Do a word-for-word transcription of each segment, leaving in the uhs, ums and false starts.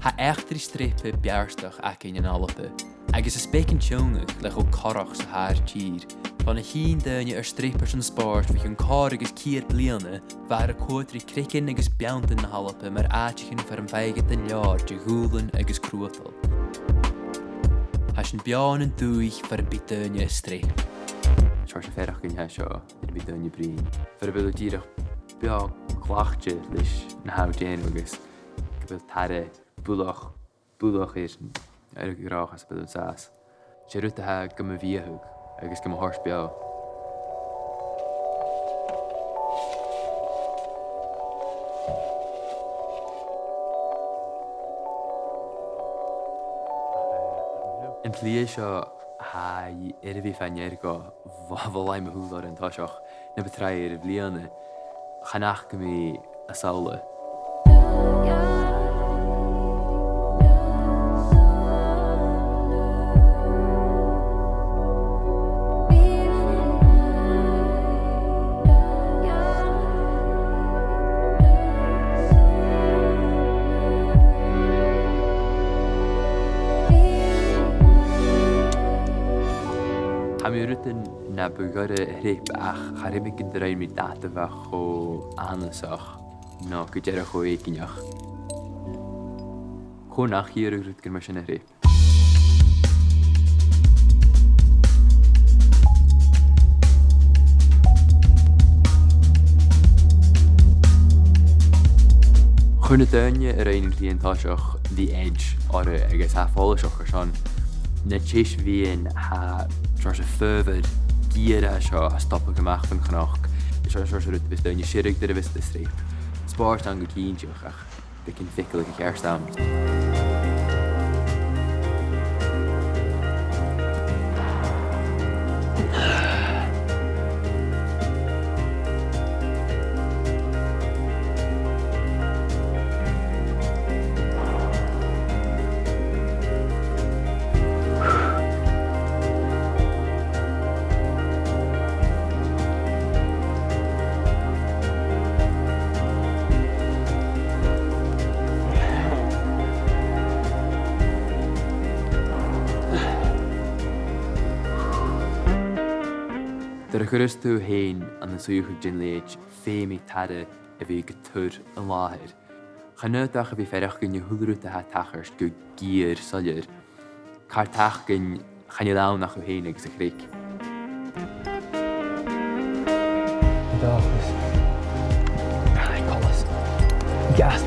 Tha eachdraidh streap beartach againn ann an Alba, agus is beag an tionndadh le cho corrach 's a tha ar tìr. Bha na h-aon daoine air streap airson spòrs bho chionn còrr agus ceud bliadhna, bha iad a' coimhead ri creagan agus beanntan na h-Alba mar àiteachan far am faigheadh iad an leòr de dhùbhlan agus cruadail. Tha sinn beò ann an dùthaich far am bi daoine a' streap. Seòrsa faireachdainn a tha seo, nuair a bhios daoine a' bruidhinn. Far a bheil thu dìreach beò glaiste leis na tha thu a' dèanamh agus gu bheil tarra buileach, buileach air, air a ghnothaich às a bheil thu an sàs. 'S e rud a tha gam mhìothadh agus gam thoirt beò. An t-slighe seo, tha i air a bhith fa-near dhomh, bha, bha làmh mo shùil oirre an toiseach, na bu tràithe air a' bhliadhna. Chan fhaca mi a samhla. Tha mi a' ruith na bu ghoire a threap ach cha chreid mi gun do rinn mi dad a bha cho annasach no gu dearbh cho èiginneach. Cò nach iarradh rud gu math mar sin a threap? Chuir na daoine a rinn an t-slighe an toiseach The Edge orra agus tha e follaiseach airson na teis-meadhan, tha seòrsa faobhar geur a tha seo a' stopadh a-mach bhon chnoc. Seo, seòrsa rud a bhios daoine a' sireadh nuair a bhios iad a' streap. Spòrs ann gu cinnteach, ach beagan ficheallach a cheart ann. Nuair a chuireas tu thu fhèin ann an suidheachadh den leithid, feumaidh tarra a bhith gu tur an làthair. Chan fhaod ach a bhith a' faireachdainn a h-uile rud a tha a' tachairt gu geur-soilleir. Car tacain, chan eil ann ach thu fhèin agus a' chreag. Dòchas. Ai, coltas. Gas.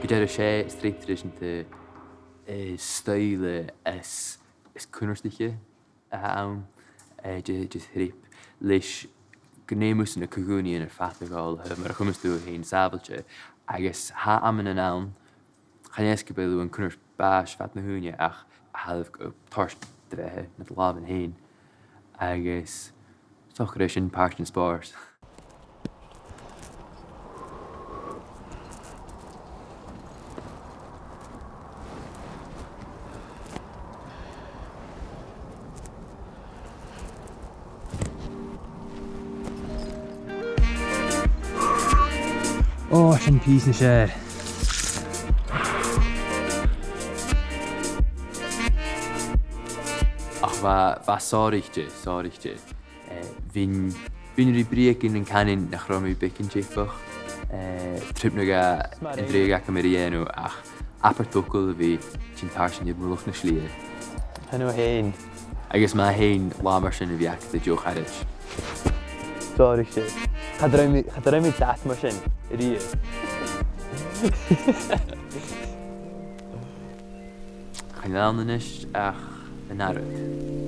Gu dearbh, 's e streap traidiseanta, eh, stoidhle as, as cunnartaiche a th' ann, eh, de, de threap leis gun fheum thusa na co-dhùnaidhean air fad a dhol, eh, mar a chumas tu thu fhèin sàbhailte, agus tha amannan ann, chan e 's gu bheil thu an cunnart bàis fad na h-ùine ach a thaobh gu toirt do bheatha nad làmhan fhèin, agus 's dòcha gur e sin pàirt den spòrs. Ò, sin pìos nas fheàrr. Ach bha, bha sònraichte, sònraichte. Eh, bhithinn, bhithinn ri breugan an canain nach robh mi beagan teipach. Eh, trip no dhà an-dràsta agam air a dhèanamh, ach abair togail a bhith a' tighinn tarsainn air mullach na slighe. Chan eil thu fhèin. Agus ma tha thu fhèin làn mar sin, bidh agad deagh charaids. Sònraichte. Cha do rinn mi, cha do rinn mi dad mar sin a-riamh. Chan eil ann a-nis ach an aire.